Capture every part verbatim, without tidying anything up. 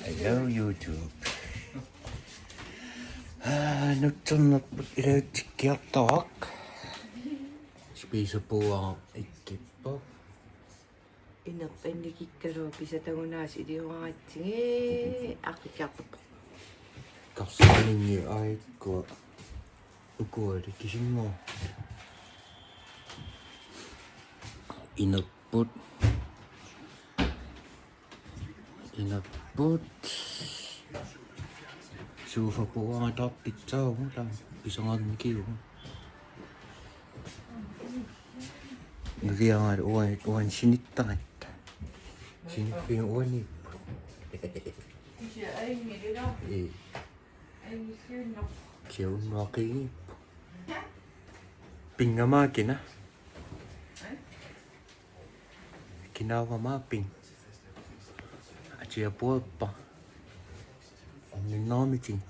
Hello YouTube. Aa, nutsernerput iluatsikkiartoraq. Spisebordet ikkippoq. Inerpinnikikkalu pisatagunaas iliuaratsigit aqqikkiartorpoq. Karsaningi aikkua. Ukuali kisimmo. Inerput. Inerput. Sofa puuanga tappitsaagu taava pisangaanikkiugu. Nuliaraat uan uan sinittaratta. Sinippiu uaniippu. Ee. Kiunnuaqigiippu. Pinngamaakina. Kinaavamaapin. Atiapuappa. Anninnaamitin.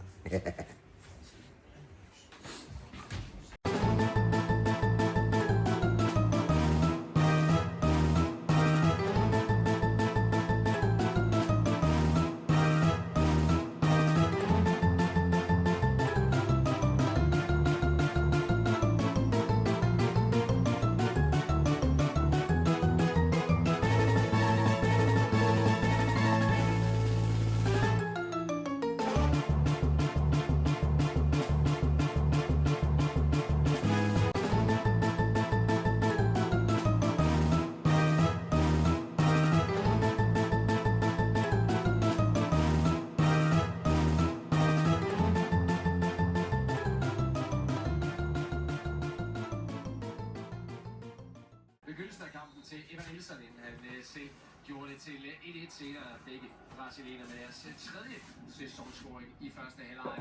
Begyndelse af kampen til Evan Nielsen, inden han øh, se gjorde det til øh, et et senere. Begge brasilianer med deres øh, tredje sæsonscoring i første halvleg.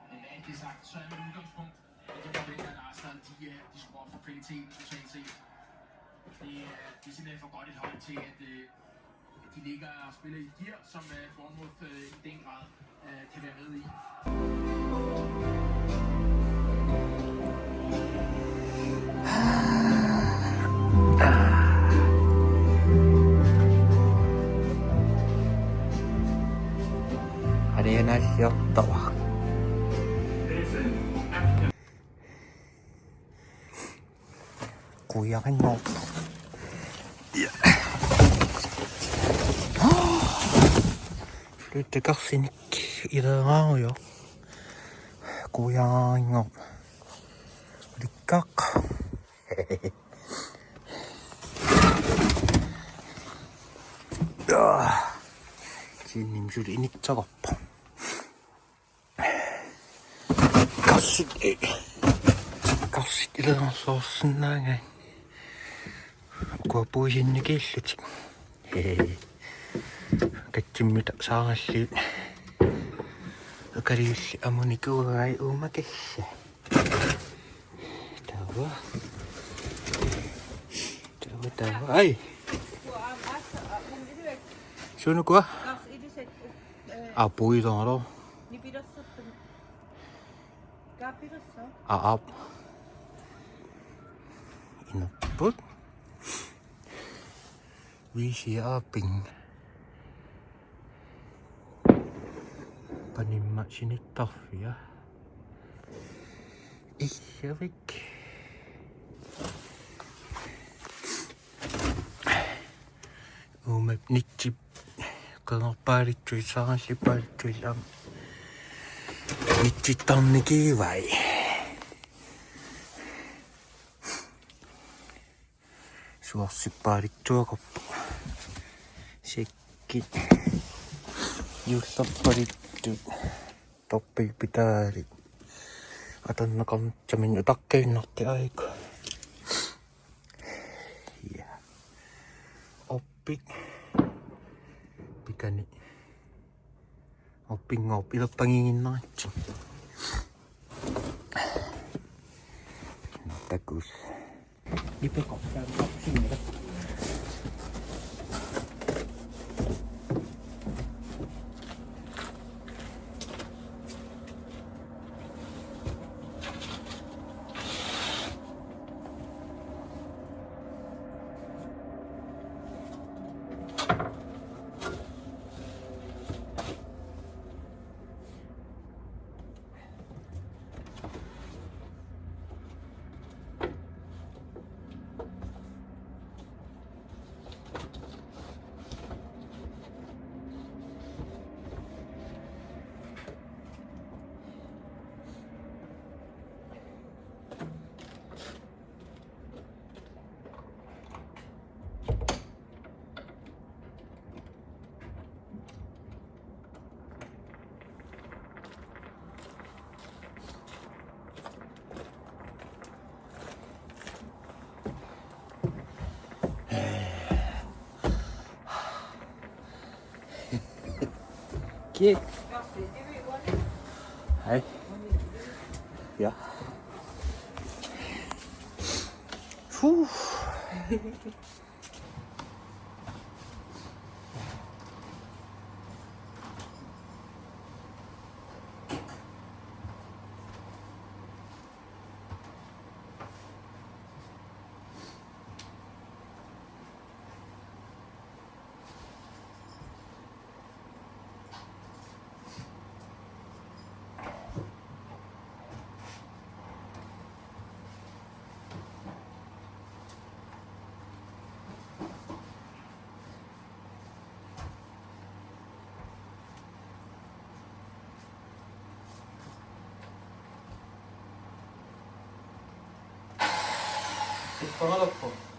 Men med alt det sagt, så er mit udgangspunkt, at jeg forventer, at Arsenal de, øh, de skruer op for kvaliteten totalt set. Det, øh, det er simpelthen for godt et hold til, at øh, de ligger og spiller i et gear, som øh, Bournemouth øh, i den grad øh, kan være med i. Arenassiortoq. Quiarinngorpoq. Ja. Flyttekarsinik ileeraarujoq. Quiarinngorpoq. Ulikkaq. Ja. Sinnim suli initsakorpoq. Karsit, eh, karsit ileersoorsinnaagaat. Ukua puisinnikiillutik. Katsimmita saaralliit. Akaliulli amunikuugai uumakassa. Taava. Taava, taava. Ai. Suunukua? Apuidooro. Nipilersorput. Kapilersa. Aap. Inerput. Visi aapin. Panimma sinittarfia. Issavik. Uumap nitsip qenerpaalitsuit saarallipaalitsuit aamma nitsittarnikigai. Suorsippaaritsuakorpoq. Sikkit. Juullerpalittut. Torpil pitaalit. Atorneqarnissaminnik utaqqiinnartik aajuku. Ja. Orpik. Pikani. Orpinngorpoq ilerpagiiginnarassi. Takuss. Ipeqartaanngorsimmat. Hej. Ja. Puh. Ippamalappo.